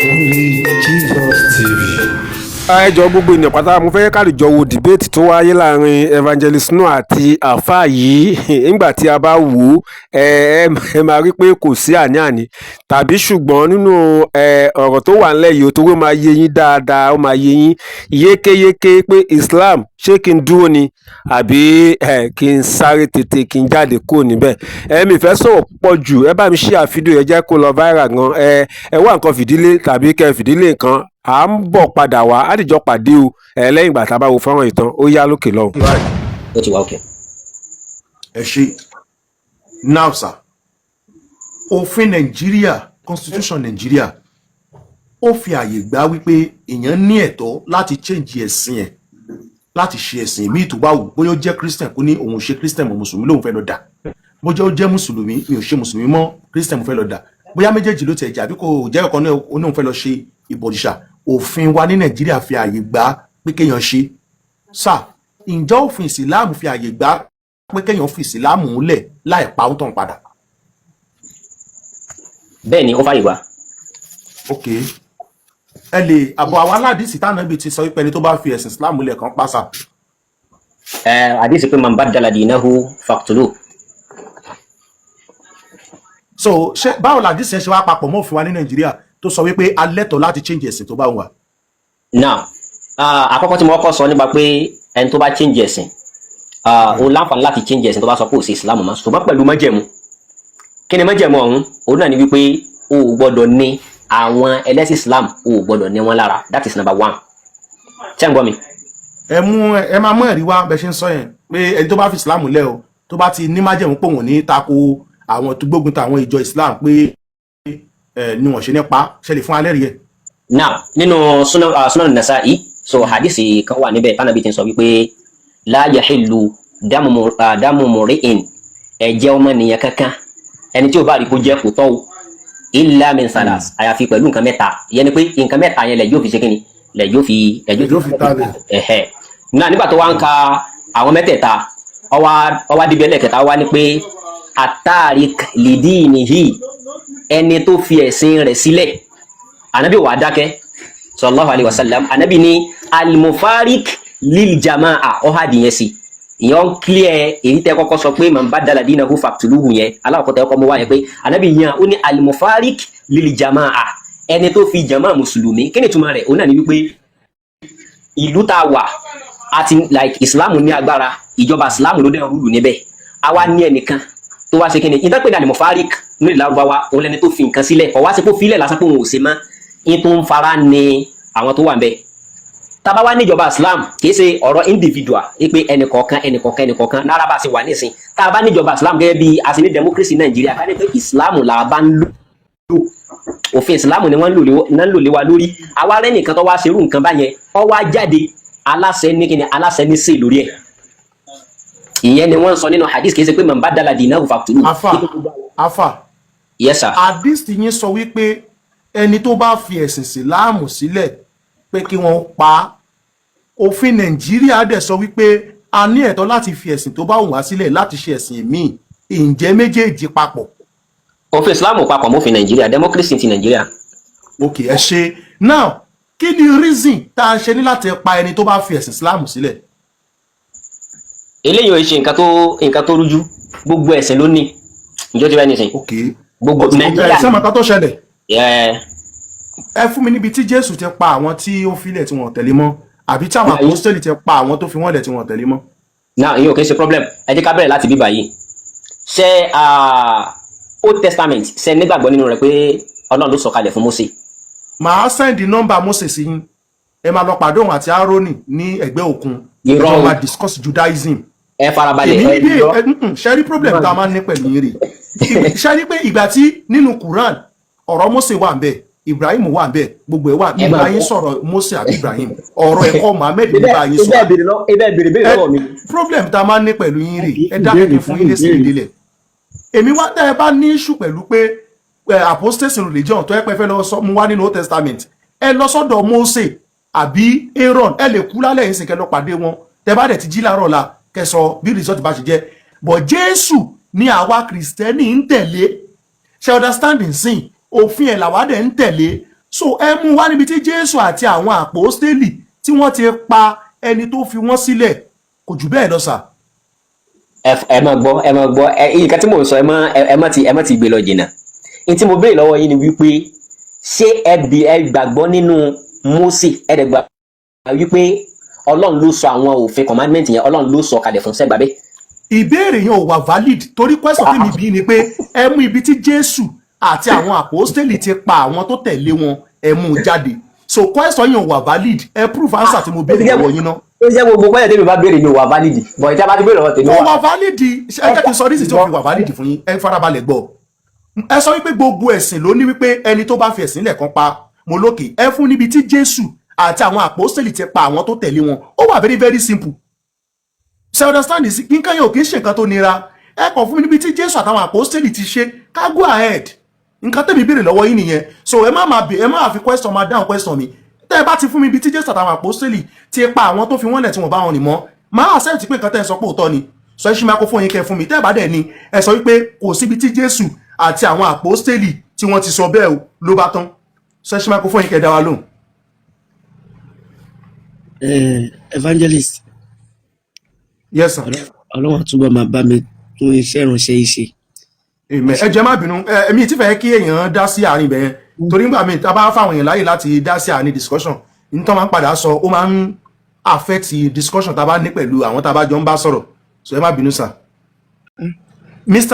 Only Jesus TV. Ẹ jọ, gbogbo ènìyàn pátá, mo fẹ́ ká lè jọ wo debate tó wáyé láàrin Evangelist Noah àti àáfàá yìí. Nígbà tí a bá wò ó, ẹ máa rí pé kò sí àní-àní tàbí ṣùgbọ́n nínú ọ̀rọ̀ tó wà nílẹ̀ yìí, torí ó máa yé yín dáadáa, ó máa yé yín yékéyéké pé Islam, ṣé kí n dúró ni àbí kí n sáré tètè kí n jáde kúrò níbẹ̀? Mi fẹ́ sọ̀rọ̀ púpọ̀ jù. Ẹ bá mi share fídíò yẹn, jẹ́ kó lọ viral gan. Ẹ wá nǹkan fìdílé tàbí kẹ́ fìdílé nǹkan. À ń bọ̀ padà wá, á dìjọ pàdé o ẹ lẹ́yìn ìgbà tá a bá wo fọ́nrán ìtàn. Ó yá, lókè lọ́hùn. Ó ti wá òkè. Ẹ ṣe. Now sir, òfin Nàìjíríà, constitution Nàìjíríà, ó fi àyè gbà wípé èèyàn ní ẹ̀tọ́ láti change ẹ̀sìn ẹ̀, láti ṣe ẹ̀sìn míì tó bá wù. Bóyá ó jẹ́ Christian, kó ní òun ò ṣe Christian mọ́, mùsùlùmí lòun fẹ́ lọ dà. Bóyá ó jẹ́ mùsùlùmí, mi ò ṣe mùsùlùmí mọ́, Christian mo fẹ́ lọ dà. Bóyá méjèèjì ló tiẹ̀ jẹ́, àbí kò jẹ́ ọ̀kan náà, ó ní òun fẹ́ lọ ṣe ìbọ̀rìṣà. Òfin wa ní Nàìjíríà fi àyè gbà pé kéèyàn ṣe. Sà, ǹjẹ́ òfin ìsìláàmù fi àyè gbà pé kéèyàn fi ìsìláàmù lẹ̀ láì pa ó tàn padà? Bẹ́ẹ̀ ni, ó fàyè gbà. Ok, ẹ lè àbọ̀ àwọn aládìsí táwọn ibi ti sọ wípé ẹni tó bá fi ẹ̀sìn ìsìláàmù lẹ̀ kan pàṣà. Ẹ àdìsí pé man baddala dinahu faqtuluhu. So ṣé báwo làdìsí ẹ ṣe wá papọ̀ mọ́ òfin wa ní Nàìjíríà tó sọ wípé a lẹ́tọ̀ọ́ láti change ẹ̀sìn tó bá wù wá? Now, àkọ́kọ́ tí mo kọ́kọ́ sọ nípa pé ẹni tó bá change ẹ̀sìn, ó láǹfààní láti change ẹ̀sìn tó bá sọ pé ò sí Islam mọ́, ṣùgbọ́n pẹ̀lú májẹ̀mú. Kí ni májẹ̀mú ọ̀hún? Òun náà ni wípé o ò gbọ́dọ̀ ní àwọn ẹlẹ́sìn Islam, o ò gbọ́dọ̀ ní wọn lára. That is number one. Ṣé ń gbọ́ mi? Ẹ mú, ẹ máa mú ẹ̀rí wá bẹ ṣe ń sọ yẹn pé ẹni tó bá fi ìsìláàmù lẹ̀ o, tó bá ti ní májẹ̀mú pé òun ní tako àwọn tó gbógun ta àwọn ìjọ Islam, pé ẹ ni wọ́n ṣe nípa ṣe lè fún alẹ́ rí ẹ̀. Now, nínú Sunan Nasa'i, so hadisi kan wà níbẹ̀ tánàbí ti ń sọ wípé la yahillu damu muri'in, ẹ̀jẹ̀ ọmọnìyàn kankan, ẹni tí ó bá rí kó jẹ́, kò tọ́ o, illa min salas, àyàfi pẹ̀lú nǹkan mẹ́ta. Ìyẹn ni pé nǹkan mẹ́ta yẹn lẹ̀ yóò fi ṣe kíni, lẹ̀ yóò fi lẹ̀ yóò fi tálẹ̀. Ẹ̀hẹ̀ náà, nígbà tó wá ń ka àwọn mẹ́tẹ̀ẹ̀ta, ó wá débi ẹlẹ́kẹta, ó wá ní pé atarik lidinihi, ẹni tó fi ẹ̀sìn rẹ̀ sílẹ̀. Anabi wà dákẹ́, sallallahu alayhi wa sallam. Anabi ní almufarik lil jama'a, ọha dìyẹn sí. Ìyẹn ń clear èyí tẹ́ kọ́kọ́ sọ pé man baddala dinahu faqtuluhu yẹn. Aláwọ̀kọ́ tẹ́ kọ́kọ́ mú wá yẹn pé anabi yẹn, ó ní almufarik lil jama'a, ẹni tó fi jama mùsùlùmí. Kí ni ìtumọ̀ rẹ̀? Òun náà ni wípé ìlú tá a wà àti like Islam ní agbára, ìjọba Islam ló dẹ̀ rule níbẹ̀. Àwa ní ẹnìkan tó wá ṣe kí ni ìtàn pé ní almufarik ní ìlú Lárúbáwá, òun lẹni tó fi nǹkan sílẹ̀, kọ̀ wá sí kó filẹ̀ lásán pé òun ò ṣe mọ́, yín tó ń fara ní àwọn tó wà ń bẹ̀. Tá bá wá níjọba Islam, kì í ṣe ọ̀rọ̀ individual pé ẹnìkọ̀ọ̀kan, ẹnìkọ̀ọ̀kan, ẹnìkọ̀ọ̀kan náírà bá ṣe wà nísìn. Tá a bá níjọba Islam gẹ́gẹ́ bí a ṣe ní democracy Nàìjíríà, ká ní pé Islam là bá ń lò, òfin Islam ni wọ́n ń lò lé wa lórí. Àwa rẹ́ nìkan tó wá ṣerú nǹkan báyẹn, ó wá jáde, aláṣẹ ní kíni, aláṣẹ ní sè lórí ẹ̀. Ìyẹn ni wọ́n ń sọ nínú hadith. Kì í ṣe pé man baddala dinahu faqtuluhu. Afa, afa. Yes sir. Hadith yín sọ wípé ẹni tó bá fi ẹ̀sìn ìsìláàmù sílẹ̀ pé kí wọ́n pa á. Òfin Nàìjíríà dẹ̀ sọ wípé a ní ẹ̀tọ́ láti fi ẹ̀sìn tó bá wù wá sílẹ̀ láti ṣe ẹ̀sìn míì. Ǹjẹ́ méjèèjì papọ̀? Òfin Islam papọ̀ mọ́fin Nàìjíríà, democracy ti Nàìjíríà. Ok, ẹ ṣe. Now, kí ni reason tá a ṣe ní láti pa ẹni tó bá fi ẹ̀sìn ìsìláàmù sílẹ̀? Eléyìí ò ṣe nǹkan tó rújú. Gbogbo ẹ̀sìn ló ní ìjọ tí wọ́n ní sìn. Ok. Gbogbo Ẹ Nàìjíríà. Sẹ́mi kan tó ṣẹlẹ̀. Ẹ Ẹ fún mi níbi tí Jésù ti pa àwọn tí ó filẹ̀ tí wọ́n tẹ̀lé mọ́, àbí tí àwọn àpọ́stélì ti pa àwọn tó fi wọ́n lẹ̀ tí wọ́n tẹ̀lé mọ́. Náà, ìyẹn ò kí ń ṣe problem. Ẹ jẹ́ ká bẹ̀rẹ̀ láti bíbá yìí. Ṣé Old Testament, ṣe nígbàgbọ́ nínú rẹ̀ pé Ọlọ́run ló sọ̀kalẹ̀ fún Mósè? Màá send nọ́mbà Mósè sí yín, ẹ máa lọ pàdé òun àti Árónì ní ẹ̀gbẹ́ òkun. Irọ́ Ẹ o. máa discuss Judaism. Ẹ farabalẹ̀. Èmi Ẹ ní lọ. bí ṣe rí problem tá a máa ń ní pẹ̀lú yín rè. Ṣe rí pé ìgbà tí nínú Quran, ọ̀rọ̀ Mósè wà ń bẹ̀, Ibrahim wà ń bẹ̀, gbogbo ẹ̀ wà Ẹ máa nígbà yín gbọ́. sọ̀rọ̀ Mósè àbí Ibrahim, ọ̀rọ̀ ẹ̀kọ́ Muhammed nígbà yín sọ. Ibẹ̀ bèrè lọ, ibẹ̀ bèrè bèrè lọ́wọ́ mi. Problem tá a máa ń ní pẹ̀lú yín rè. Ẹ dákẹ́ kí n fún yín lésì ìdílẹ̀. Èmi wá tẹ́ ẹ bá ní issue pẹ̀lú pé apostasy religion tó ẹ pẹ́ fẹ́ lọ sọ mú wá nínú Old Testament, ẹ lọ sọ́dọ̀ Mósè àbí Aaron. Ẹ lè kú lálẹ́ yìí sì, kẹ́ lọ pàdé wọn. Tẹ́ bá dẹ̀ ti jí láàárọ̀ la, kẹ́ sọ bí result bá ṣe jẹ́. But Jésù ní àwa Kìrìsìtẹ́nì ń tẹ̀lé, ṣe understanding sin òfin ẹ̀ làwa dẹ̀ ń tẹ̀lé. So ẹ mú wá níbi tí Jésù àti àwọn àpòstélì tí wọ́n ti pa ẹni tó fi wọ́n sílẹ̀. Kò jù bẹ́ẹ̀ lọ, sir. Ẹ máa gbọ́, ẹ máa gbọ́. Ẹ nǹkan tí mò ń sọ, ẹ má ti gbé lọ jìnnà. N tí mo béèrè lọ́wọ́ yín ni wípé, ṣé ẹ bí ẹ gbàgbọ́ nínú Mósè? Ẹ dẹ̀ gbà wípé Ọlọ́run ló sọ àwọn òfin commandment yẹn, Ọlọ́run ló sọ kalẹ̀ fún sẹ́gbà bẹ́ẹ̀? Ìbéèrè yẹn ò wà valid, torí question tèmi bí ni pé ẹ mú ibi tí Jésù àti àwọn àpòstélì ti pa àwọn tó tẹ̀lé wọn, ẹ mú un jáde. So question yẹn ò wà valid. Ẹ proof answer tí mo béèrè lọ́wọ́ yín náà. Ó jẹ́ gbogbo pẹ́yẹ̀ tèmi bá béèrè ni ò wà valid, but ìjà bá ti béèrè lọ́wọ́ tèmi Kò wà. wà valid. Ẹ jẹ́ kí n sọ reason tí ó fi wà valid fún yín. Ẹ farabalẹ̀ gbọ́. Ẹ sọ wípé gbogbo ẹ̀sìn ló ní wípé ẹni tó bá fi ẹ̀sìn lẹ̀ kan pa. Mo lókè ẹ fún níbi tí Jésù àti àwọn àpòstélì ti pa àwọn tó tẹ̀lé wọn. Ó wà very very simple. Ṣe understand this? Nǹkan yẹn ò kí ń ṣe nǹkan tó nira. Ẹ kàn fún mi níbi tí Jésù àtàwọn àpòstélì ti ṣe, ká go ahead. Nǹkan tẹ̀mí béèrè lọ́wọ́ yín nìyẹn. So ẹ má máa bè, ẹ má fi question máa dáhùn question mi. Tẹ́ ẹ bá ti fún mi ibi tí Jésù àtàwọn àpòstélì ti pa àwọn tó fi wọ́n lẹ̀ tí wọ́n bá wọn rìn mọ́, máa accept pé nǹkan tẹ́ ẹ sọ pé òótọ́ ni. Sọ ẹ ṣí máa kó fún yín kẹ́ fún mi. Tẹ́ ẹ bá dẹ̀ ni ẹ sọ wípé kò síbi tí Jésù àti àwọn àpòstélì tí wọ́n ti sọ bẹ́ẹ̀ o, ló bá tán. Sọ ẹ ṣí máa kó fún yín kẹ́ dá wa lóhùn. Evangelist. Yes, sir. Ọlọ́run túbọ̀ máa bá mi tún iṣẹ́ ìránṣẹ́ yìí ṣe. Amen. Ẹ jẹ́ má bínú, èmi ti fẹ́ kí èèyàn dá sí àárín ibẹ̀ yẹn, torí nígbà míì tá a bá fáwọn èèyàn láàyè láti dá sí àárín discussion, ní tó máa ń padà sọ, ó máa ń affect discussion tá a bá ní pẹ̀lú àwọn tá a bá jọ ń bá sọ̀rọ̀. So ẹ má bínú, sir. Mr.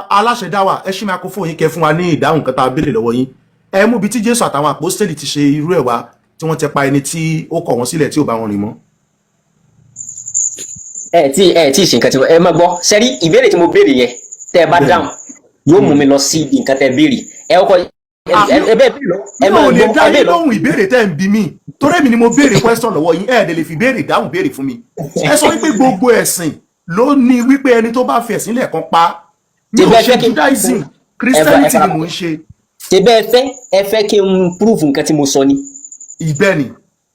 Aláṣẹdáwà, ẹ ṣí microphone yín kẹ́ fún wa ní ìdáhùn kan tá a béèrè lọ́wọ́ yín. Ẹ mú ibi tí Jésù àtàwọn àpọ́sítélì ti ṣe irú ẹ̀ wá, tí wọ́n ti pa ẹni tí ó kọ̀ wọ́n sílẹ̀, tí ò bá wọn rìn mọ́. Ẹ tí ṣe nǹkan tí mo, ẹ má gbọ́ sẹ́rí, ìbéèrè tí mo béèrè yẹn, tẹ́ ẹ bá dáhùn, yóò mú mi lọ sí ibi nǹkan tẹ́ béèrè. Ẹ kọ́kọ́ ẹ bẹ́ẹ̀ béèrè lọ, ẹ Mi máa ò lè gbọ́ dá ẹ yín béèrè lọ. lóhùn ìbéèrè tẹ́ ń bi mí, torí èmi ni mo béèrè question lọ́wọ́ yín. Ẹ ẹ̀ lè fi béèrè dáhùn béèrè fún mi. Ẹ sọ wípé gbogbo ẹ̀sìn ló ní wípé ẹni tó bá fi ẹ̀sìn lẹ̀ kan pa. Mi ò Ṣé bẹ́ẹ̀ ṣe fẹ́ kí n Judaism, Christianity ni mò ń ṣe. Ṣe bẹ́ẹ̀ fẹ́, ẹ fẹ́ kí n proof nǹkan tí mo sọ ni? Ìbẹ́ni.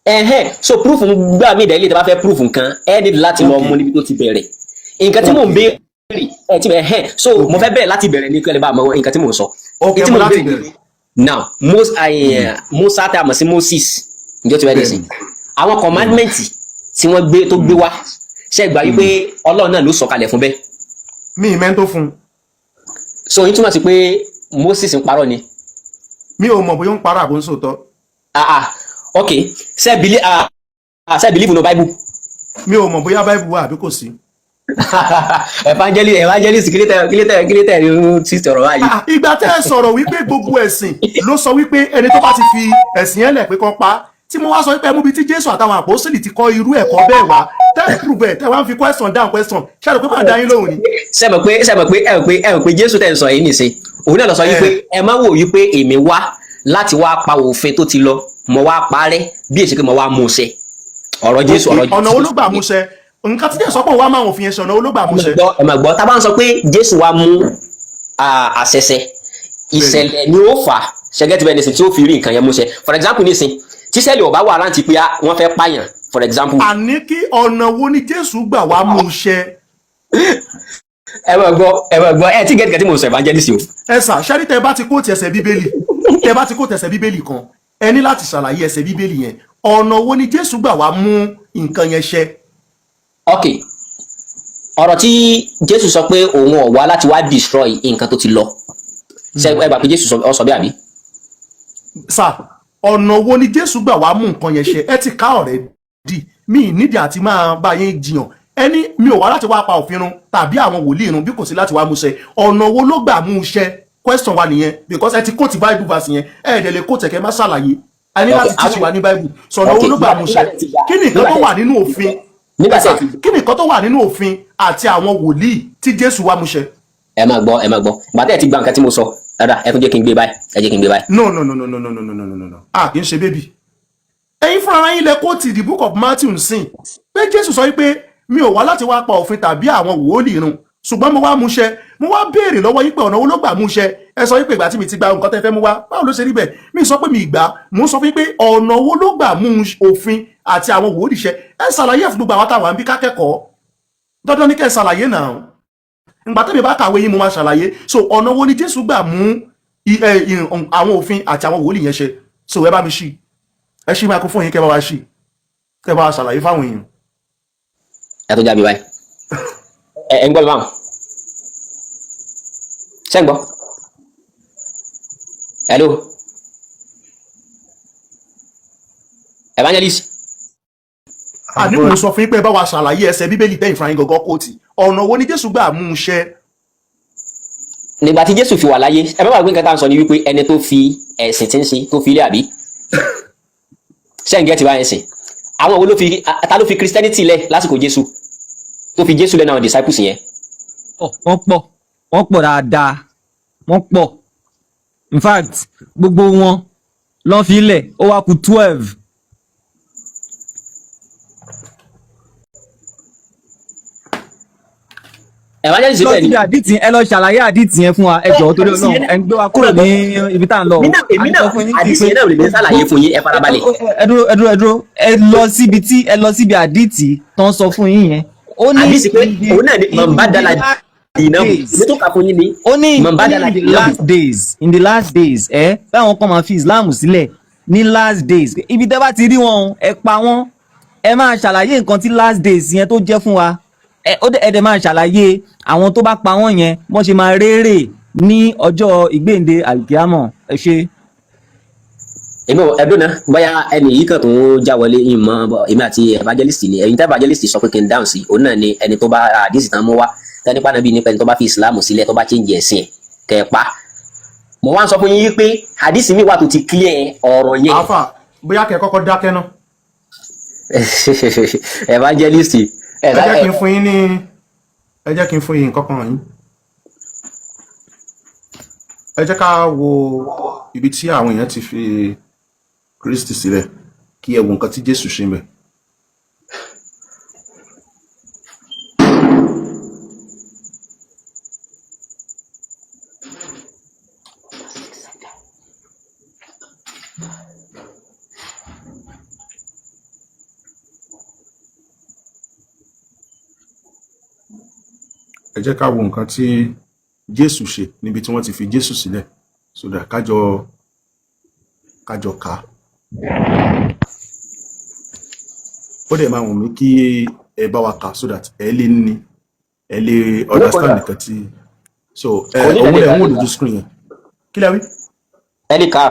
Ẹhẹ́n, so proof ń gbà mí ìdẹ́lẹ̀. Tí a bá fẹ́ proof nǹkan, ẹ ní láti lọ mú níbi tó ti bẹ̀rẹ̀ nǹkan tí mò ń béèrè. Ẹ ti ẹhẹ́n, so mo fẹ́ bẹ̀rẹ̀ láti bẹ̀rẹ̀ ní kí ẹ lè bá mọ nǹkan tí mò ń sọ. Ok, Nǹkan tí mo mò ń láti béèrè bẹ̀rẹ̀. Now, Musa tá a mọ̀ sí Moses, ǹjọ́ ti bẹ́ẹ̀ dẹ̀ sí àwọn commandment tí wọ́n gbé tó gbé wá, ṣe gbà wípé Ọlọ́run náà ló sọ kalẹ̀ fún bẹ́ẹ̀? Mi ì mẹ́ńtó fún un. So yín túmọ̀ sí pé Moses ń parọ́ ni? Mi ò mọ̀ bóyá ó ń parọ́ àbó ń sòótọ́. Ah ah, ok. Ṣe believe, ah ah, ṣe believe no Bible? Mi ò mọ̀ bóyá Bible wà àbí kò sí. Evangelist, kílítẹ ní tí sọ̀rọ̀ báyìí? Ah, ìgbà tẹ́ ẹ sọ̀rọ̀ wípé gbogbo ẹ̀sìn ló sọ wípé ẹni tó bá ti fi ẹ̀sìn yẹn lẹ̀ pé kán pa á, tí mo wá sọ wípé ẹ mú bí tí Jésù àtàwọn àpọ́sítélì ti kọ́ irú ẹ̀kọ́ bẹ́ẹ̀ wá, tẹ́ ẹ prove ẹ̀, tẹ́ wá ń fi question down question, ṣé àrò pé máa dá yín lóhùn ni? Ṣe mọ̀ pé ẹ mọ̀ pé Jésù tẹ̀ ń sọ yìí nìsín, òun náà lọ sọ yìí pé ẹ má wò wípé èmi wá láti wá pa òfin tó ti lọ, mo wá parẹ́, bí èsì pé mo wá mú un ṣẹ. Ọ̀rọ̀ Jésù, ọ̀rọ̀ Ọ̀nà wo ló gbà mú ṣẹ nǹkan tí Jésù sọ pé òun wá máa òfin yẹn ṣe? Ọ̀nà wo ló gbà mú ṣẹ? Ẹ máa gbọ́, tá a bá ń sọ pé Jésù wá mú àṣẹṣẹ, ìṣẹ̀lẹ̀ ni ó fà á, ṣẹgẹ́tì bẹ́ẹ̀ nísìn, tí ó fi rí nǹkan yẹn mú ṣẹ. For example nísìn, tíṣẹ̀lẹ̀ ò bá wà rántí pé wọ́n fẹ́ pààyàn, for example. Àní kí ọ̀nà wo ni Jésù gbà wá mú ṣẹ? Ẹ máa gbọ́, ẹ máa gbọ́. Ẹ tí gẹ́gẹ́ tí mo sọ, evangelist o. Ẹ sà, ṣẹ́rí tẹ bá ti quote ẹsẹ̀ Bíbélì, tẹ bá ti quote ẹsẹ̀ Bíbélì kan, ẹ ní láti ṣàlàyé ẹsẹ̀ Bíbélì yẹn. Ọ̀nà wo ni Jésù gbà wá mú nǹkan yẹn ṣẹ? Ok, ọ̀rọ̀ tí Jésù sọ pé òun ò wá láti wá destroy nǹkan tó ti lọ, ṣe ẹ gbà pé Jésù sọ ọ sọ bí àbí? Sà, ọ̀nà wo ni Jésù gbà wá mú nǹkan yẹn ṣẹ? Ẹ ti ká already, mi nídìí àti máa bá yín jiyàn. Ẹni mi ò wá láti wá pa òfin run tàbí àwọn wòlíì run, bí kò sí láti wá mú ṣẹ. Ọ̀nà wo ló gbà mú ṣẹ? Question wa nìyẹn, because ẹ ti quote Bible verse yẹn, ẹ ẹ̀ dẹ̀ lè quote ẹ̀kẹ́ má ṣàlàyé. Ẹ ní láti teach wa ní Bible. Sọ ọ̀nà wo ló gbà mú ṣẹ? Kí ni nǹkan tó wà nínú òfin? Nígbà tí ẹ ti Kí ni nǹkan tó wà nínú òfin àti àwọn wòlíì tí Jésù wá mú ṣẹ? Ẹ máa gbọ́, ẹ máa gbọ́. Ìgbà tẹ́ ẹ ti gba nǹkan tí mo sọ rárá, ẹ tún jẹ́ kí n gbé báyìí, ẹ jẹ́ kí n gbé báyìí. No, no, no, no, no, no, no, no, no, no, no, ah, kì í ṣe baby. Ẹ̀yin fúnra yín lẹ quote the Book of Matthew nsìn pé Jésù sọ wípé mi ò wá láti wá pa òfin tàbí àwọn wòlíì run, ṣùgbọ́n mo wá mú ṣẹ. Mo wá béèrè lọ́wọ́ yín pé ọ̀nà wo ló gbà mú ṣẹ? Ẹ sọ wípé ìgbà tí mi ti gba nǹkan tẹ́ fẹ́ mú wá, báwo ló ṣe rí bẹ́ẹ̀? Mi sọ pé mi ìgbà, mo ń sọ fún yín pé ọ̀nà wo ló gbà mú òfin àti àwọn wòlíì ṣẹ? Ẹ ṣàlàyé ẹ̀ fún gbogbo àwọn táwọn àbí kákẹ́kọ̀ọ́. Dandan ní kẹ́ ẹ ṣàlàyé náà. Ìgbà tẹ́mi bá kàwé yín, mo máa ṣàlàyé. So ọ̀nà wo ni Jésù gbà mú àwọn òfin àti àwọn wòlíì yẹn ṣe? So ẹ bá mi ṣí, ẹ ṣí microphone yín, kẹ́ bá wa ṣí, kẹ́ bá wa ṣàlàyé fáwọn èèyàn. Ẹ tó jábí báyìí, ẹ ń gbọ́ mi báwọn? Ṣé ń gbọ́? Hello, evangelist. Àní mo sọ fún yín pé ẹ bá wa ṣàlàyé ẹsẹ̀ Bíbélì tẹ́yìn fúnra yín gọ́gọ́ kóòtì. Ọ̀nà wo ni Jésù gbà mú un ṣẹ? Nígbà tí Jésù fi wà láyé, ẹ bá wà gbé nǹkan tá à ń sọ ni wípé ẹni tó fi ẹ̀sìn tí ń ṣe tó fi ilé, àbí ṣé ń gẹ́ ti wá ẹ̀sìn? Àwọn wo ló fi, ta ló fi Christianity lẹ̀ lásìkò Jésù, tó fi Jésù lẹ́nu àwọn disciples yẹn? Wọ́n pọ̀, wọ́n pọ̀ dáadáa, wọ́n pọ̀. In fact, gbogbo wọn lọ́n fi lẹ̀, ó wá kù 12. Evangelist, Lọ bẹ́ẹ̀ ni. Síbi àdìtì, ẹ lọ ṣàlàyé àdìtì yẹn fún wa. Ẹ jọ̀ọ́, torí Ọlọ́run, ẹ ń gbé wa kúrò ní ibi tá à ń lọ. Èmi náà, èmi náà, àdìsí yẹn náà lè ní ṣàlàyé fún yín. Ẹ farabalẹ̀. Ẹ dúró, ẹ dúró, ẹ dúró. Ẹ lọ síbi tí, ẹ lọ síbi àdìtì tó ń sọ fún yín yẹn. Ó ní Àdìsí pé òun náà ni in man the badala last dinahu days. Èmi tó kà fún yín ni Ó ní man ó ní badala in the dinahu. last days, in the last days, ẹ báwọn kan máa fi Islam sílẹ̀ ní last days. Ibi tẹ́ bá ti rí wọn, ẹ pa wọ́n. Ẹ máa ṣàlàyé nǹkan tí last days yẹn tó jẹ́ fún wa. Ẹ ó dẹ̀, ẹ dẹ̀ máa ṣàlàyé àwọn tó bá pa wọ́n yẹn, wọ́n ṣe máa rérè ní ọjọ́ ìgbéǹde alkiamọ̀. Ẹ ṣe. Èmi ò ẹdún náà, bóyá ẹnì yìí kan tó ń já wọlé ìmọ̀ bọ̀, èmi àti evangelist ni. Ẹ̀yin tí evangelist sọ pé kí n dáhùn sí, òun náà ni ẹni tó bá àdìsí tán mú wá tẹni pa nàbí nípa ẹni tó bá fi Islam sílẹ̀, tó bá change ẹ̀sìn ẹ̀, kẹ́ ẹ pa. Mo wá ń sọ fún yín pé àdìsí mi wà tó ti clear ọ̀rọ̀ yẹn. Àáfà, bóyá kẹ́ kọ́kọ́ dákẹ́ náà. Evangelist, ẹ Ẹ jẹ́ kí n fún yín ní, ẹ jẹ́ kí n fún yín nǹkan kan yín. Ẹ jẹ́ ká wo ibi tí àwọn èèyàn ti fi Kristi sílẹ̀, kí ẹ wo nǹkan tí Jésù ṣe ń bẹ̀. Ẹ jẹ́ ká wo nǹkan tí Jésù ṣe níbi tí wọ́n ti fi Jésù sílẹ̀, so that kájọ kà á. Ó dẹ̀ máa wù mí kí ẹ bá wa kà so that ẹ lè ní, ẹ lè understand nǹkan tí so ẹ Kò ní òun ìdẹ̀lẹ̀ lẹ̀ ń wò lójú screen yẹn. Kí lẹ wí? Ẹni ká.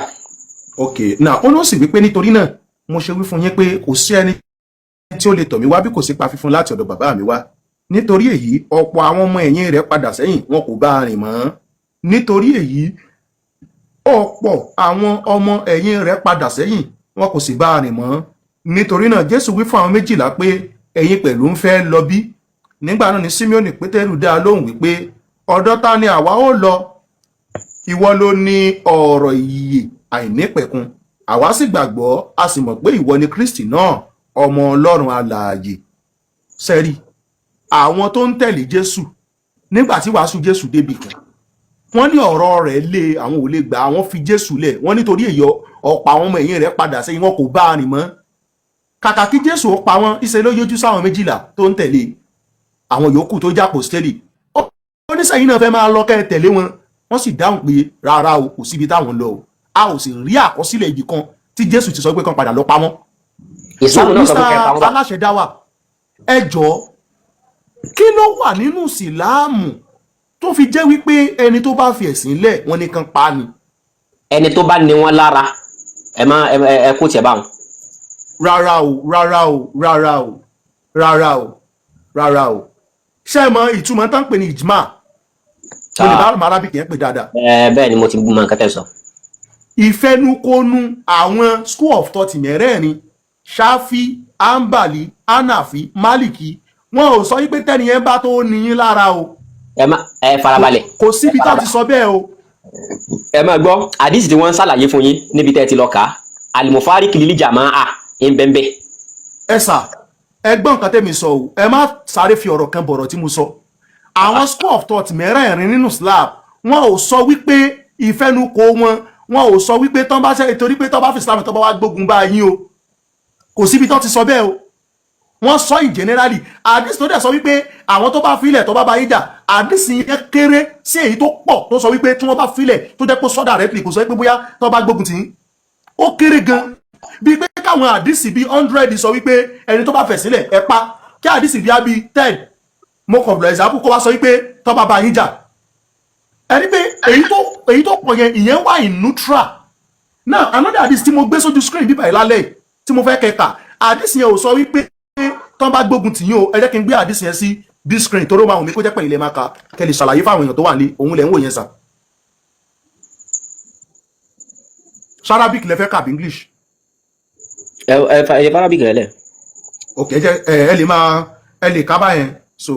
Ok, now, ó ló sì wípé, nítorí náà mo ṣe wí fún yín pé kò sí ẹni tí ó lè tọ̀ mí wá bí kò sí pa fífún láti ọ̀dọ̀ bàbá mi wá. Nítorí èyí ọ̀pọ̀ àwọn ọmọ ẹ̀yìn rẹ̀ padà sẹ́yìn, wọn kò bá a rìn mọ́. Nítorí èyí ọ̀pọ̀ àwọn ọmọ ẹ̀yìn rẹ̀ padà sẹ́yìn, wọn kò sì bá a rìn mọ́. Nítorí náà Jésù wí fún àwọn 12 pé, ẹ̀yin pẹ̀lú ń fẹ́ lọ bí? Nígbà náà ni Símíọ́nì Pétérù dá a lóhùn wípé, ọ̀dọ̀ ta ni àwa ó lọ? Ìwọ ló ní ọ̀rọ̀ ìyè àìnípẹ̀kun. Àwa sì gbàgbọ́, a sì mọ̀ pé ìwọ ni Kristi náà, ọmọ Ọlọ́run alààyè. Sẹ́rí àwọn tó ń tẹ̀lé Jésù nígbà tí wàásù Jésù débi kan, wọ́n ní ọ̀rọ̀ rẹ̀ lé, àwọn ò lè gbà, àwọn fi Jésù lẹ̀. Wọ́n nítorí èyí ọ̀pọ̀ àwọn ọmọ ẹ̀yìn rẹ̀ padà sẹ́yìn, wọn kò bá a rìn mọ́. Kàkà kí Jésù ó pa wọ́n, ìṣe ló yọjú sáwọn 12 tó ń tẹ̀lé, àwọn yòókù tó jẹ́ àpòstélì. Ó ní, sẹ́yìn náà fẹ́ máa lọ kẹ́ ẹ tẹ̀lé wọn? Wọ́n sì dáhùn pé rárá o, kò síbi táwọn ń lọ o. A ò sì rí àkọsílẹ̀ ibì kan tí Jésù ti sọ pé kán padà lọ pa wọ́n. So Ìsìlámù náà sọ Mr. pé kẹ́ ẹ pa wọ́n bá. Aláṣẹ dáwà, ẹ jọ̀ọ́, kí ló wà nínú ìsìláàmù tó fi jẹ́ wípé ẹni tó bá fi ẹ̀sìn lẹ̀, wọ́n ní kán pa ni? Ẹni tó bá ní wọn lára, ẹ má ẹ kó tiẹ̀ báwọn. Rárá o, rárá o, rárá o, rárá o, rárá o. Ṣé ẹ mọ ìtumọ̀ tán pè ní ìjìmá? Mo lè bá àrùn arábìkì yẹn pè dáadáa. Ẹ bẹ́ẹ̀ ni, mo ti mọ nǹkan tẹ́ sọ. Ìfẹnukonu àwọn school of thought mẹ́rẹ̀ẹ̀rin, Ṣáfí, Ambali, Anafi, Maliki, wọn ò sọ wípé tẹ́niyẹn bá tó níyín lára o. Ẹ má, ẹ farabalẹ̀. Kò síbi tá ti sọ bẹ́ẹ̀ o. Ẹ máa gbọ́ àdìsí tí wọ́n ń ṣàlàyé fún yín níbi tẹ́ ẹ ti lọ kà á, alimofari kilili jamaa a ń bẹ́ẹ̀ bẹ́ẹ̀. Ẹ sà, ẹ gbọ́ nǹkan tẹ́mi sọ o. Ẹ má sáré fi ọ̀rọ̀ kan bọ̀rọ̀ tí mo sọ. Àwọn school of thought mẹ́rẹ̀ẹ̀rin nínú Islam, wọn ò sọ wípé ìfẹnukò wọn, wọn ò sọ wípé tán bá ṣe torí pé tán bá fi Islam, tán bá wá gbógun bá yín o. Kò síbi tán ti sọ bẹ́ẹ̀ o. Wọ́n sọ in generally. Àdìsí tó dẹ̀ sọ wípé àwọn tó bá filẹ̀ tó bá bá yín jà, àdìsí yẹn kéré sí èyí tó pọ̀ tó sọ wípé tí wọ́n bá filẹ̀, tó jẹ́ pé sọ́dà rẹ̀ pì kò sọ pé bóyá tó bá gbógun tì í. Ó kéré gan, bíi pé káwọn àdìsí bíi 100 sọ wípé ẹni tó bá fẹ̀ sílẹ̀, ẹ pa, kí àdìsí bíi á 10, mo kàn for example, kó wá sọ wípé tó bá bá yín jà. Ẹni pé èyí tó pọ̀ yẹn, ìyẹn wà in neutral. Now, another àdìsí tí mo gbé sójú screen bíbá yìí lálẹ́ yìí, tí mo fẹ́ kẹka, àdìsí yẹn ò sọ wípé tán bá gbógun tì yín o. Ẹ jẹ́ kí n gbé àdìsí yẹn sí big screen, torí ó máa wù mí kó jẹ́ pé ilẹ̀ máa ka, kẹ́ lè ṣàlàyé fáwọn èèyàn tó wà ní òun lẹ̀ ń wò yẹn. Sà, Arabic lẹ fẹ́ kà bí English? Ẹ farabi rẹ lẹ. Ok, ẹ jẹ́ ẹ lè máa, ẹ lè ká báyẹn. So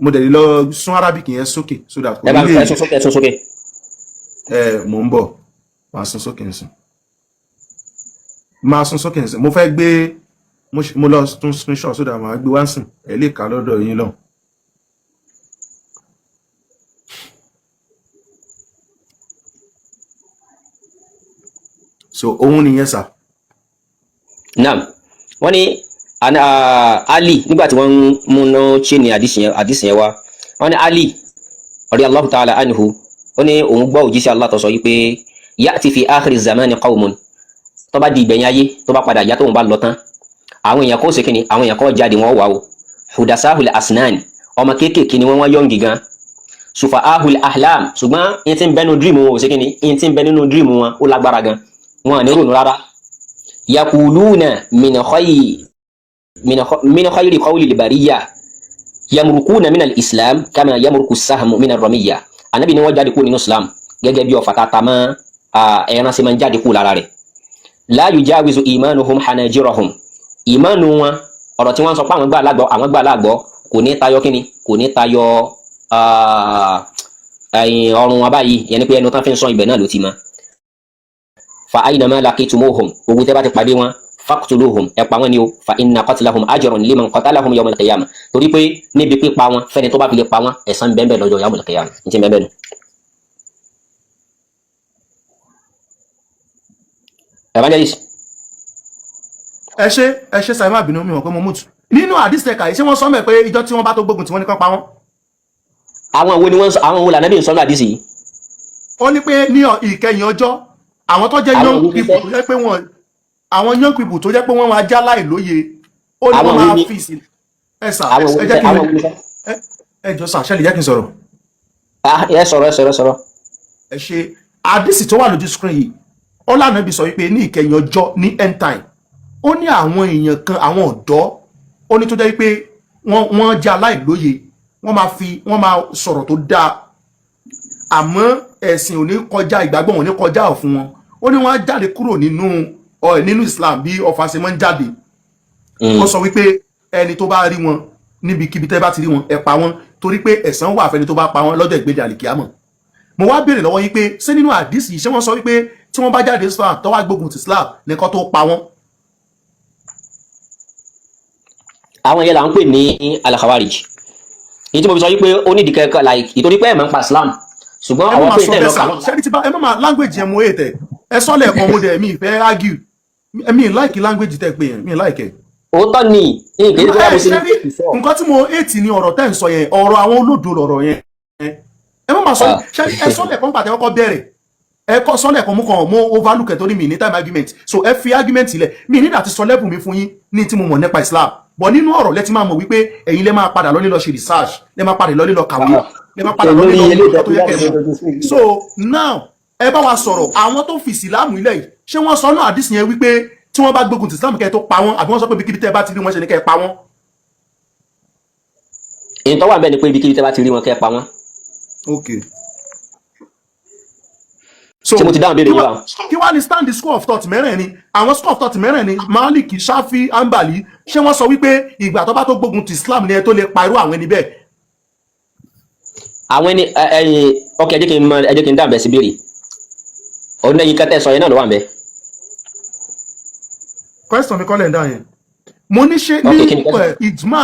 mo dẹ̀ lè lọ sún Arabic yẹn sókè so that kò Ẹ bá ní lè ẹ sún sókè, ẹ sún sókè. Ẹ mò ń bọ̀, máa sún sókè nsìn, máa sún sókè nsìn. Mo fẹ́ gbé, mo lọ tún screenshot so that màá gbé wá sìn, ẹ lè kà lọ́dọ̀ yín lọ. So òun nìyẹn, sà. Naam, wọ́n ní Ali, nígbà tí wọ́n ń múná chain àdìsí yẹn wá, wọ́n ní Ali radiyallahu ta'ala anhu, ó ní òun gbọ́ òjíṣẹ́ Allah tó sọ yìí pé ya'ti fi akhiri zamani qawmun, tó bá di ìgbẹ̀yìn ayé, tó bá padà yá, tóun bá lọ tán, àwọn èèyàn kó ṣe kíni, àwọn èèyàn kó jáde, wọ́n wà o, hudasahul asnan, ọmọ kéékèèké ni wọ́n, wọ́n young gan, sufahul ahlam, ṣùgbọ́n yín ti ń bẹnu dream wọn ò ṣe kíni, yín ti ń bẹ nínú dream wọn ó lágbára gan, wọn à ní ronú rárá. Yakuluna min khayri qawli al-bariyya, yamurukuna min al-islam kama yamuruku sahmu min ar-ramiyya. Anabi ni wọ́n jáde kúrò nínú Islam gẹ́gẹ́ bí ọfà tata mọ́ ẹran ṣe máa ń jáde kúrò lára rẹ̀. La yujawizu imanuhum hanajirahum, ìmánu wọn, ọ̀rọ̀ tí wọ́n sọ pé àwọn gbà lágbọ́, àwọn gbà lágbọ́, kò ní tayọ kíni, kò ní tayọ ẹ̀yìn ọrùn wọn báyìí. Yẹn ni pé ẹnu tán fi ń sọ ibẹ̀ náà ló ti mọ. Fa aynama laqitumuhum, gbogbo tẹ́ bá ti pàdé wọn, faqtuluhum, ẹ pa wọn ni o, fa inna qatlahum ajrun liman qatalahum yawm al-qiyamah, torí pé níbi pípa wọn, fẹ́ni tó bá fi lè pa wọn, ẹ̀san bẹ́ẹ̀ lọ́jọ́ yawm al-qiyamah ní ti bẹ́ẹ̀ nù. Evangelist. Ẹ ṣe, ẹ ṣe sàì, má bínú, mi mọ̀ pé mo mute. Nínú àdìsí ẹ̀ka yìí, ṣé wọ́n sọ mẹ́ pé ìjọ tí wọ́n bá tó gbógun tí wọ́n ní kán pa wọ́n? Àwọn wo ni wọ́n sọ? Àwọn wo lànà bí n sọ ní àdìsí yìí? Ó ní pé ní ìkẹyìn ọjọ́, àwọn tó jẹ́ Àwọn young wo ni people tó jẹ́ pé wọ́n, àwọn young people tó jẹ́ pé wọ́n máa já láìlóye, ó ní Àwọn wọ́n wo máa ni fi sí ẹ sà. Àwọn wo Ẹ ni jẹ́ kí n àwọn wo ni ẹ jọ sà, ṣẹlẹ̀, jẹ́ kí n sọ̀rọ̀. Ah, ẹ sọ̀rọ̀, ẹ sọ̀rọ̀, ẹ sọ̀rọ̀. Ẹ ṣe. Àdìsí tó wà lójú screen yìí, ọlànà ibi sọ wípé ní ìkẹyìn ọjọ́, ní end time, ó ní àwọn èèyàn kan, àwọn ọ̀dọ́, ó ní tó jẹ́ wípé wọ́n jẹ́ aláìlóye, wọ́n máa fi, wọ́n máa sọ̀rọ̀ tó dáa, àmọ́ ẹ̀sìn ò ní kọjá, ìgbàgbọ́ wọn ò ní kọjá ọ̀fun wọn. Ó ní wọ́n á jáde kúrò nínú Islam bí ọfà ṣe máa ń jáde. Ó sọ wípé ẹni tó bá rí wọn níbikíbi, tẹ́ bá ti rí wọn, ẹ pa wọn, torí pé ẹ̀san wà fẹ́ni tó bá pa wọn lọ́jọ́ ìgbéde àlìkíámọ̀. Mo wá béèrè lọ́wọ́ yín pé ṣé nínú àdìsí yìí, ṣé wọ́n sọ wípé tí wọ́n bá jáde Islam, tó wá gbógun ti Islam nìkan tó pa wọ́n? Àwọn yẹn là ń pè ní al-Khawarij, èyí tí mo fi sọ wípé ó nídìí kẹ́kẹ́ like ìtorí pé ẹ̀ máa ń pa Islam, ṣùgbọ́n Ẹ má àwọn máa pé sọ tẹ̀ bẹ́ẹ̀ lọ sà kà wọ́n. Ṣẹ́ni tí bá ẹ má máa language yẹn, mo hate ẹ̀. Ẹ sọ lẹ́ẹ̀kan, mo dẹ̀ mi ìfẹ́ argue mi, like language tẹ́ pé yẹn, mi like ẹ̀. Òótọ́ ni nǹkan tó bá mo Ẹ ṣe ní ṣẹ́rí, nǹkan tí mo hate ni ọ̀rọ̀ tẹ́ ń sọ yẹn, ọ̀rọ̀ àwọn olódo lọ̀rọ̀ yẹn. Ẹ má máa sọ. Ṣẹ́rí, ẹ sọ lẹ́ẹ̀kan pàtẹ́ kọ́kọ́ bẹ̀rẹ̀, ẹ kọ́ sọ lẹ́ẹ̀kan, mú kàn mo overlook ẹ̀ torí mi ní time argument. So ẹ fi argument ilẹ̀ mi ní láti sọ level mi fún yín ní tí mo mọ̀ nípa Islam, but nínú ọ̀rọ̀ lẹ ti máa mọ̀ wípé ẹ̀yin lẹ máa padà lọ nílọ ṣe research, lẹ máa padà lọ nílọ kàwé, lẹ máa padà lọ Lórí nílọ eléyìí nǹkan tó yẹ kẹ́ mọ̀. So now, ẹ bá wa sọ̀rọ̀, àwọn tó fi ìsìlámù ilẹ̀ yìí, ṣé wọ́n sọ náà àdìsí yẹn wípé tí wọ́n bá gbógun ti Islam kẹ́ ẹ tó pa wọ́n, àbí wọ́n sọ pé ibikíbi tẹ́ ẹ bá ti rí wọn ṣe ni kẹ́ ẹ pa wọ́n? Èyí tó wà bẹ́ẹ̀ ni pé ibikíbi tẹ́ bá ti rí wọn, kẹ́ ẹ pa wọ́n. Ok, so Ṣé mo ti dáhùn béèrè kí yìí wá wá? Kí wá ní stand the school of thought mẹ́rẹ̀ẹ̀rin, àwọn school of thought mẹ́rẹ̀ẹ̀rin, Malik, Shafi, Ambali, ṣé wọ́n sọ wípé ìgbà tó bá tó gbógun ti Islam ni ẹ tó lè pa irú àwọn ẹni bẹ́ẹ̀? Àwọn ẹni ẹyin, ok, ẹ jẹ́ kí n mọ, ẹ jẹ́ kí n dáhùn bẹ́ẹ̀ sí béèrè ọdún ẹyin kẹtẹ sọ yẹn náà ló wà ń bẹ. Question mi kọ́lẹ̀ ń dá yẹn. Mo ní ṣe Ok, ní kí ni question? Ijma,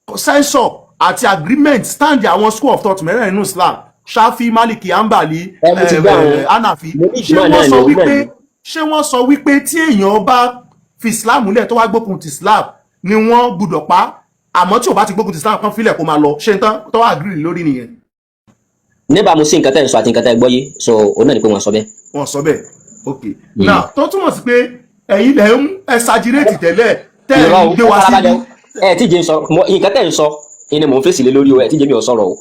consensus àti agreement, stand àwọn school of thought mẹ́rẹ̀ẹ̀rin nínú Islam, Shafi, Maliki, Ambali, Ẹ, mo ti gbọ́ àwọn Hanafi, mo ní ṣé ìjùmọ̀ wọ́n náà ni sọ òun náà wípé ni. Ṣé wọ́n sọ wípé tí èèyàn bá fi Islam lẹ̀ tó wá gbógun ti Islam ni wọ́n gbọ́dọ̀ pa, àmọ́ tí ò bá ti gbógun ti Islam, kan filẹ̀ kó máa lọ? Ṣé n tán tó agree lórí nìyẹn? Níbàámu sí nǹkan tẹ́ ń sọ àti nǹkan tẹ́ gbọ́ yé, so òun náà ni pé wọ́n sọ bẹ́ẹ̀. Wọ́n sọ bẹ́ẹ̀. Ok, now tó túmọ̀ sí pé ẹ̀yin lẹ̀ ń exaggerate tẹ́lẹ̀ tẹ́ ẹ̀ Irọ́ ń o, gbé ẹ wá síbí. farabalẹ̀ o. Ẹ tí jẹ́ ń sọ nǹkan tẹ́ ń sọ ni mò ń fèsì lé lórí o. Ẹ tí jẹ́ mi ò sọ̀rọ̀ o.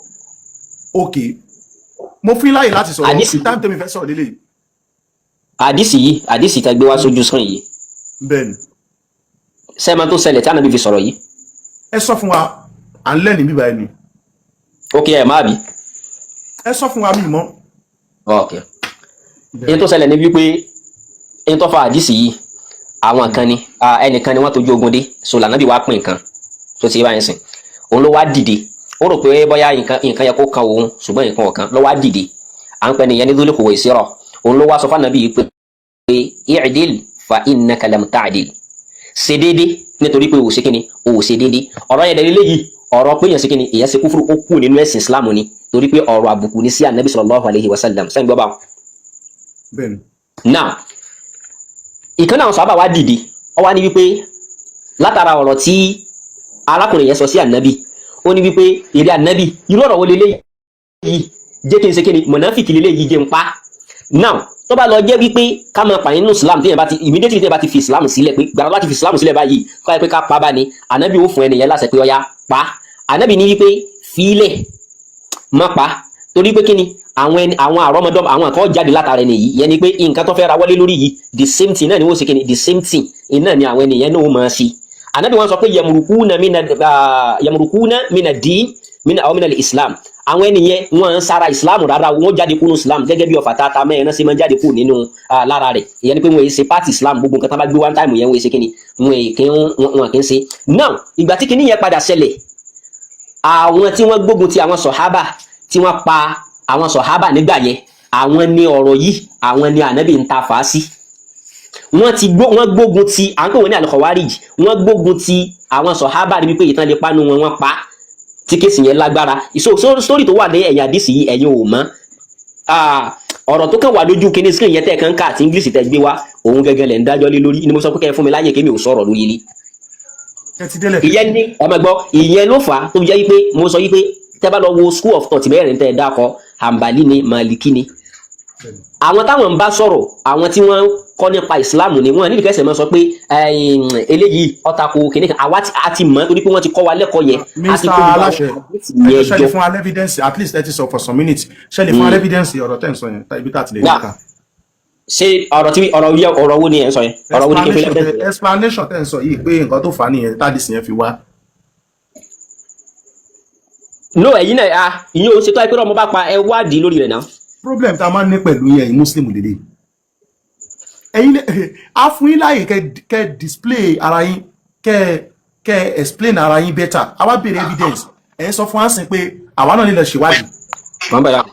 Ok, mo fún yín láàyè láti sọ̀rọ̀. Àdìsí. Time tẹ́mi fẹ́ sọ̀rọ̀ lélẹ̀. Àdìsí yìí, àdìsí tẹ́ gbé wá sójú screen yìí, Bẹ́ẹ̀ni. sẹ́ẹ̀ tó ṣẹlẹ̀ tí Ànábì fi sọ̀rọ̀ yìí? Ẹ sọ fún wa, à ń lẹ́ni bíbá ẹni. Ok, ẹ má bì. Ẹ sọ fún wa, mi mọ́. Ok, èyí tó ṣẹlẹ̀ ní wípé èyí tó fa àdìsí yìí, àwọn kan ni ẹnìkan ni wọ́n tójú ogun dé so lànàbí wàá pín nǹkan tó ti báyìí sìn. Òun ló wá dìde, ó rò pé bóyá nǹkan yẹ kó kan òun, ṣùgbọ́n nǹkan ọ̀kan ló wá dìde. À ń pẹ́ nìyẹn ní Dhul Khuwaysira. Òun ló wá sọ fún yìí pé i'dil fa innaka lam ta'dil, ṣe déédé nítorí pé o ṣe kíni, o ò ṣe déédé. Ọ̀rọ̀ yẹn dẹ̀ léyìí, ọ̀rọ̀ pé èèyàn ṣe kíni, èèyàn ṣe kúfúrú, ó kú nínú ẹ̀sìn Islam ni, torí pé ọ̀rọ̀ àbùkù ní sí Ànábì sallallahu alayhi wa sallam. Sẹ́yìn gbọ́ báwọn? Bẹ́ẹ̀ni. Now, ìkan náà sọ́ábà wá dìde, ó wá ní wípé látara ọ̀rọ̀ tí arákùnrin yẹn sọ sí Ànábì, ó ní wípé, èrè Ànábì, irú ọ̀rọ̀ wo leléyìí? Jẹ́ kí n ṣe kíni, mọ̀nàfíkì leléyìí, jẹ́ n pa. Now, tó bá lọ jẹ́ wípé ká máa pààyàn nínú Islam, téèyàn bá ti immediately, téèyàn bá ti fi Islam sílẹ̀, pé gbàrà láti fi Islam sílẹ̀ báyìí, kọ́ ẹ pé ká pa bá ní, Ànábì ó fún ẹnìyẹn láṣẹ pé ọya pa. Ànábì ní wípé fílẹ̀, má pa, torí pé kíni, àwọn ẹni, àwọn àrọ́mọdọ́mọ àwọn kan jáde látara ẹni yìí. Yẹn ni pé nǹkan tó fẹ́ ra wọlé lórí yìí, the same thing náà ni wọ́n ṣe kíni, the same thing iná ni àwọn ènìyàn náà ó máa ṣe. Ànábì wọn sọ pé yamurukuna mina dín mina àwọn mina islam. Àwọn ènìyàn wọn ń sara Islam rárá, wọn jáde kúrò Islam gẹ́gẹ́ bí ọfà tata mẹ́rin náà ṣe máa ń jáde kúrò nínú lára rẹ̀. Ìyẹn ni pé wọn yìí ṣe party Islam. Gbogbo nǹkan tó bá gbé one time yẹn, wọn yìí ṣe kíni, wọn kì í ṣe. Now, ìgbà tí kíní yẹn padà ṣẹlẹ̀, àwọn tí wọ́n gbógun ti àwọn sọ̀hábà, tí wọ́n pa àwọn sọ̀hábà nígbà yẹn, àwọn ní ọ̀rọ̀ yìí, àwọn ní Ànábì ń ta fà á sí. Wọ́n ti gbó, wọ́n gbógun ti, à ń pè wọ́n ní al-Khawarij. Wọ́n gbógun ti àwọn sọ̀hábà níbi pé ìtàn lè panu wọn, wọ́n pa, tí case yẹn lágbára. So story tó wà ní ẹ̀yìn àdìsí yìí, ẹ̀yin ò mọ̀. Ọ̀rọ̀ tó kàn wà lójú kíní screen yẹn tẹ́ kàn ká àti English tẹ́ gbé wá, òun gẹ́gẹ́ lẹ̀ ń dájọ́ lé lórí ni mo sọ pé kẹ́ ẹ fún mi láyè kémi ò sọ̀rọ̀ lórí ilé. Ẹ ti délẹ̀. Ìyẹn ní, ẹ máa gbọ́, ìyẹn ló fà á tó fi jẹ́ wípé mo sọ wípé tẹ́ bá lọ wo school of thought mẹ́rin tẹ́ ẹ dákọ, Hanbali ni, Maliki ni, àwọn táwọn ń bá sọ̀rọ̀, àwọn tí wọ́n kọ́ nípa Islam ni wọ́n nídìí kẹsẹ̀ máa sọ pé eléyìí ọ̀tàkù kìnìún kan. Àwa a ti mọ̀ torí pé wọ́n ti kọ́ wa lẹ́kọ̀ọ́ yẹn, a ti Mr kó gbogbo àwọn Aláṣẹ, àdìsí ẹ yẹn jọ, ṣe lè jọ. fún wa evidence? At least ẹ ti sọ for some minutes, ṣe lè fún wa evidence ọ̀rọ̀ tẹ́ ń sọ yẹn, ibi tá a ti lè rí Now, ká? Ṣé ọ̀rọ̀ tí ọ̀rọ̀ yẹ, ọ̀rọ̀ wo ni ẹ̀ ń sọ yẹn? Ọ̀rọ̀ wo ni kí n fi Explanation evidence yẹn? Explanation tẹ́ ń sọ yìí pé nǹkan tó fà á nìyẹn tádìsì yẹn fi wá. No, ẹ̀yin náà, ah, ìyẹn ò ṣe tó ẹ pé ọmọ bá pa, ẹ wádìí lórí rẹ̀ náà. Problem tá a máa ń ní pẹ̀lú yẹn, ẹ̀yin Muslim lélẹ̀, ẹ̀yin á fún yín láàyè kẹ́ display ara yín, kẹ́ explain ara yín better. A wá béèrè evidence, ẹ̀ ń sọ fún wa sìn pé àwa náà nílò ṣèwádìí. Wọ́n bẹ̀rẹ̀.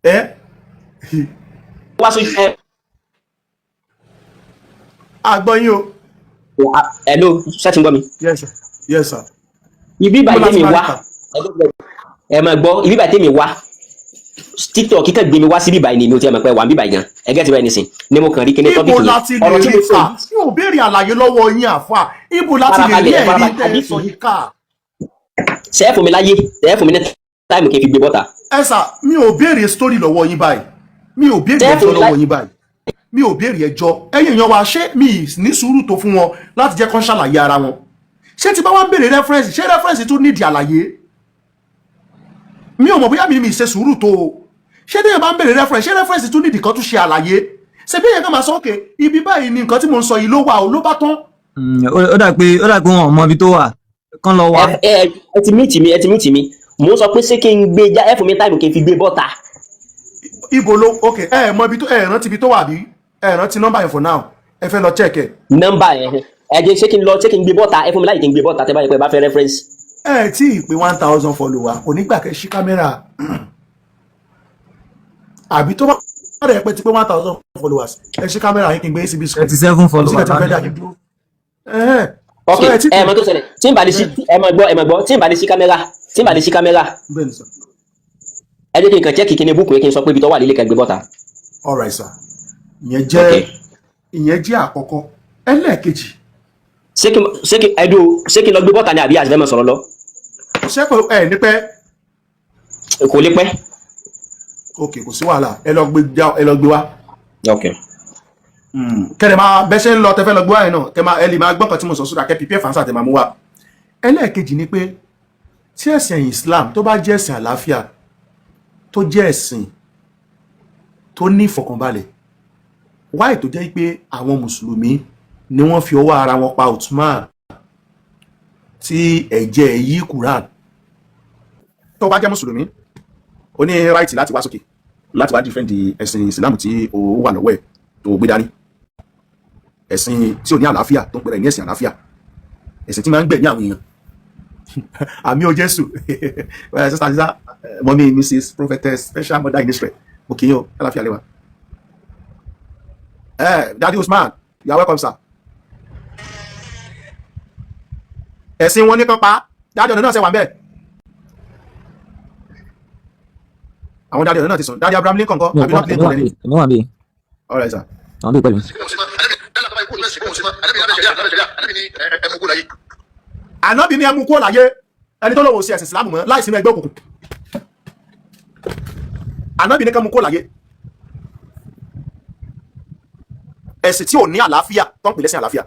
Ẹ Wá sójú ẹ. Àgbọ̀ yín o. Ẹ ló ṣé ti ń gbọ́ mi? Yes sir, yes sir. Ibi Níbo ìbàdí láti tèmi máa wá rí kà? Ẹ máa gbọ́, ibi ìbàdí tèmi wá, TikTok kíkẹ́ gbé mi wá sí bíbáyìí ni. Mi ò tiẹ̀ mọ̀ pé wà ń bíbáyìí gan. Ẹgẹ́ ti báyìí nísìn ni mo kàn rí kíní topic Ibo yẹn. láti lè Ọ̀rọ̀ tí rí mo sọ kà? yìí, Mi ò béèrè àlàyé lọ́wọ́ yín, àfà. Ibo láti lè rí Farabalẹ̀, ẹ̀rí farabalẹ̀. tẹ́ ẹ Àdìsí sọ yìí kà? Ṣe é fún mi láyé, ṣe é fún mi ní time kí n fi gbé bọ́ta? Ẹ sà, mi ò béèrè story lọ́wọ́ yín báyìí, mi ò béèrè Ṣé ẹ ẹjọ́ fún mi lọ́wọ́ láyé? yín báyìí. Mi ò béèrè ẹjọ́. Ẹ̀yin èèyàn wa, ṣé mi ní sùúrù tó fún wọn láti jẹ́ kán ṣàlàyé ara wọn? Ṣé tí bá wá ń béèrè reference, ṣé reference tún nídìí àlàyé? Mi ò mọ̀ bóyá mi ṣe sùúrù tó o. Ṣé téèyàn bá ń béèrè reference, ṣé reference tún nídìí kan tún ṣe àlàyé? Ṣe bí èèyàn kan máa sọ, òkè ibi báyìí ni nǹkan tí mo ń sọ yìí ló wà o, ló bá tán. Ó dà pé wọn ò mọ ibi tó wà, kán lọ wá. Ẹ ti mute mi, ẹ ti mute mi. Mo ń sọ pé ṣé kí n gbé já, ẹ fún mi time kí n fi gbé bọ́ta. Ibo ló? Ok, ẹ mọ ibi tó, ẹ rántí ibi tó wà bí? Ẹ rántí nọ́mbà yẹn for now, ẹ fẹ́ lọ check ẹ. Nọ́mbà yẹn, ẹ jẹ́, ṣé kí n lọ, ṣé kí n gbé bọ́ta? Ẹ fún mi láyè kí n gbé bọ́ta tẹ́ bá yẹ pé ẹ bá fẹ́ reference. Ẹ tí ì pé 1,000 follower, kò ní gbà kẹ́ ṣí kámẹ́rà, àbí tó bá rẹ̀ pé ti pé 1,000 followers, ẹ ṣí kámẹ́rà yín kí n gbé síbi screen. 37 Kò sí followers. kẹ́ tí mo fẹ́ dá yín dúró. Ẹ̀hẹ́n. Ok. So, ẹ tí Ẹ mọ tó ṣẹlẹ̀, tí n bá lè ṣí, ẹ máa gbọ́, ẹ máa gbọ́, tí n bá lè ṣí kámẹ́rà, tí n bá lè ṣí kámẹ́rà, Bẹ́ẹ̀ ni sir. ẹ jẹ́ kí n kàn check kíní book yẹn, kí n sọ pé ibi tó wà lílé kan gbé bọ́ta. All right sir, ìyẹn jẹ́ Ok. ìyẹn jẹ́ àkọ́kọ́. Ẹlẹ́ẹ̀kejì. Ṣé kí ẹdùn, ṣé kí n lọ gbé bọ́ta ni àbí àti fẹ́ máa sọ̀rọ̀ lọ? Ṣé kò ẹ ní pẹ́? Kò lè pẹ́. Ok, kò sí wàhálà, ẹ lọ gbé ẹ lọ gbé wá. Ok. Kẹ́lẹ̀ máa bẹ́ ṣe ń lọ tẹ́fẹ́ lọ gbé wá yẹn náà, kẹ́ máa ẹ lè máa gbọ́n kan tí mo sọ sódà kẹ́ prepare for answer tẹ́ máa mú wá. Ẹlẹ́ẹ̀kejì ni pé tí ẹ̀sìn Islam tó bá jẹ́ ẹ̀sìn àlàáfíà, tó jẹ́ ẹ̀sìn tó ní ìfọ̀kànbalẹ̀, wáyé tó jẹ́ pé àwọn mùsùlùmí ni wọ́n fi ọwọ́ ara wọn pa Uthman tí ẹ̀jẹ̀ yí Quran? Tó bá jẹ́ mùsùlùmí, ó ní right láti wá sókè láti wá defend ẹ̀sìn Islam tí ó wà lọ́wọ́ ẹ̀ tó gbé dání, ẹ̀sìn tí ò ní àlàáfíà, tó ń pèrè ní ẹ̀sìn àlàáfíà, ẹ̀sìn tí máa ń gbẹ̀mí àwọn èèyàn. Àmì o Jésù. Sister Aziza, mummy, Mrs Prophetess, special mother in Israel, mo kì í o, àlàáfíà lẹ́wà. Daddy Usman, you are welcome, sir. Ẹ̀sìn wọn ní kan pa daddy ọ̀nà náà ṣe wà ń bẹ́ẹ̀. Àwọn daddy ọ̀nà náà ti sùn. Daddy Abraham Lincoln kọ́ àbí not Lincoln ẹni? Èmi wà bí. All right, sir. Àwọn bí pẹ̀lú. Ànábì ní ẹmu kúrò láyé. Ẹni tó lòun ò sí ẹ̀sìn Ìsìlámù mọ́ láì sínú ẹgbẹ́ òkùnkùn, ànábì ní kán mú kúrò láyé. Ẹ̀sìn tí ò ní àlàáfíà tó ń pè lẹ́sìn àlàáfíà.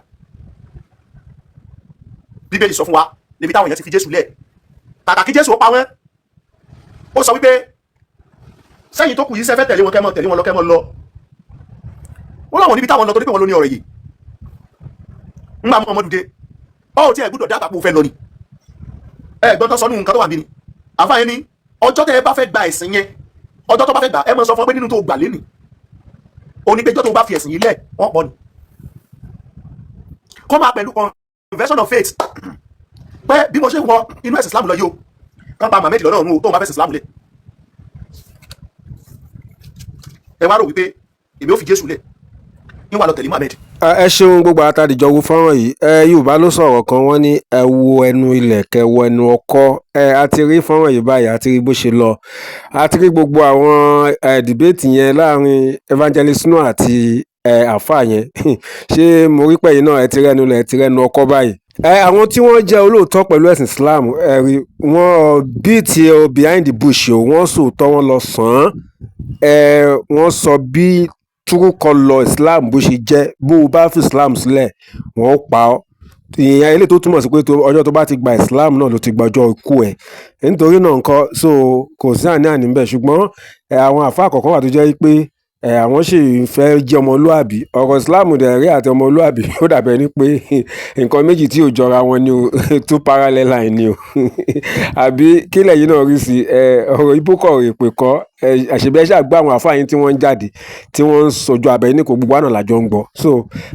Bíbélì sọ fún wa níbi táwọn èèyàn ti fi Jésù lẹ̀, kàkà kí Jésù ó pa wọ́n, ó sọ wípé sẹ́yìn tó kù yìí sẹ́fẹ́ tẹ̀lé wọn, kẹ́mọ́ tẹ̀lé wọn lọ, kẹ́mọ́ lọ. Wọ́n láwọn níbi táwọn lọ torí pé wọ́n ló ní ọ̀rọ̀ yìí ńgbà mọ́ ọmọdé ọ tí ẹ gbọ́dọ̀ dábàá pé o fẹ́ lọ ni. Ẹ gbọ́dọ̀ sọ nínú nǹkan tó wà níbí ni àfáàyàn ni ọjọ́ tẹ́ ẹ bá fẹ́ gba ẹ̀sìn yẹn, ọjọ́ tó bá fẹ́ gbà, ẹ máa sọ fún ọ pé nínú tó gbà lẹ́nì onípéjọ́ tó bá fi ẹ̀sìn yìí lẹ̀, wọ́n pọ̀ ni kó máa pẹ̀lú conversion of faith pé bí mo ṣe wọ inú ẹ̀sìn Islam lọ yìí o, kán pa Mohammed lọ́nà ọ̀run o, tóun bá fẹ́sìn Islam lẹ̀. Ẹ wá rò wípé èmi ò fi Jésù lẹ̀ ń wà lọ tẹ̀lé Mohammed. Ẹ ṣeun gbogbo àtàdìjọ wo fọ́nrán yìí. Ẹ Yorùbá ló sọ̀rọ̀ kan, wọ́n ní ẹ wo ẹnu ilẹ̀ kẹ wo ẹnu ọkọ́. Ẹ a ti rí fọ́nrán yìí báyìí, a ti rí bó ṣe lọ, a ti rí gbogbo àwọn ẹ debate yẹn láàrin Evangelist Noah àti ẹ àáfàá yẹn. Ṣé mo rí pẹ̀yìn náà ẹ ti rẹ́nu lẹ̀, ẹ ti rẹ́nu ọkọ́ báyìí? Ẹ àwọn tí wọ́n jẹ́ olóòótọ́ pẹ̀lú ẹ̀sìn Islam, ẹ rí wọ́n beat o behind the bush o, wọ́n sòótọ́, wọ́n lọ sàn án. Ẹ wọ́n sọ bí true colour Islam bó ṣe jẹ́. Bó o bá fi Islam sílẹ̀, wọ́n ó pa ọ́. Ìyẹn eléyìí tó túmọ̀ sí pé ọjọ́ tó bá ti gba Islam náà ló ti gba ọjọ́ ikú ẹ̀. Nítorí náà nǹkan so kò sí àní-àní níbẹ̀. Ṣùgbọ́n ẹ àwọn àfáà kọ̀ọ̀kan wà tó jẹ́ pé ẹ àwọn sì ń fẹ́ jẹ́ ọmọlúàbí. Ọ̀rọ̀ Islam dẹ̀ rí àti ọmọlúàbí, ó dàbẹ̀ ni pé nǹkan méjì tí ò jọra wọn ni o, two parallel line ni o. Àbí kílẹ̀ yìí náà rí sí ẹ? Ọ̀rọ̀ ibùkọ̀ èpè kọ́ ẹ, àṣebí ẹ ṣáà gbọ́ àwọn àfáà yín tí wọ́n ń jáde, tí wọ́n ń sojú abẹ ní kò, gbogbo àná làjọ ń gbọ́. So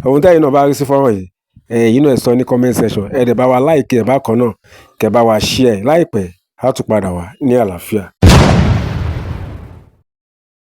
ohun tẹ́yin náà bá rí sí fọ́nrán yìí, ẹ yìí náà, ẹ sọ ní comment section. Ẹ dẹ̀ bá wa like ẹ̀ bákan náà, kẹ́ bá wa share. Láìpẹ́, á tún padà wá ní àlàáfíà.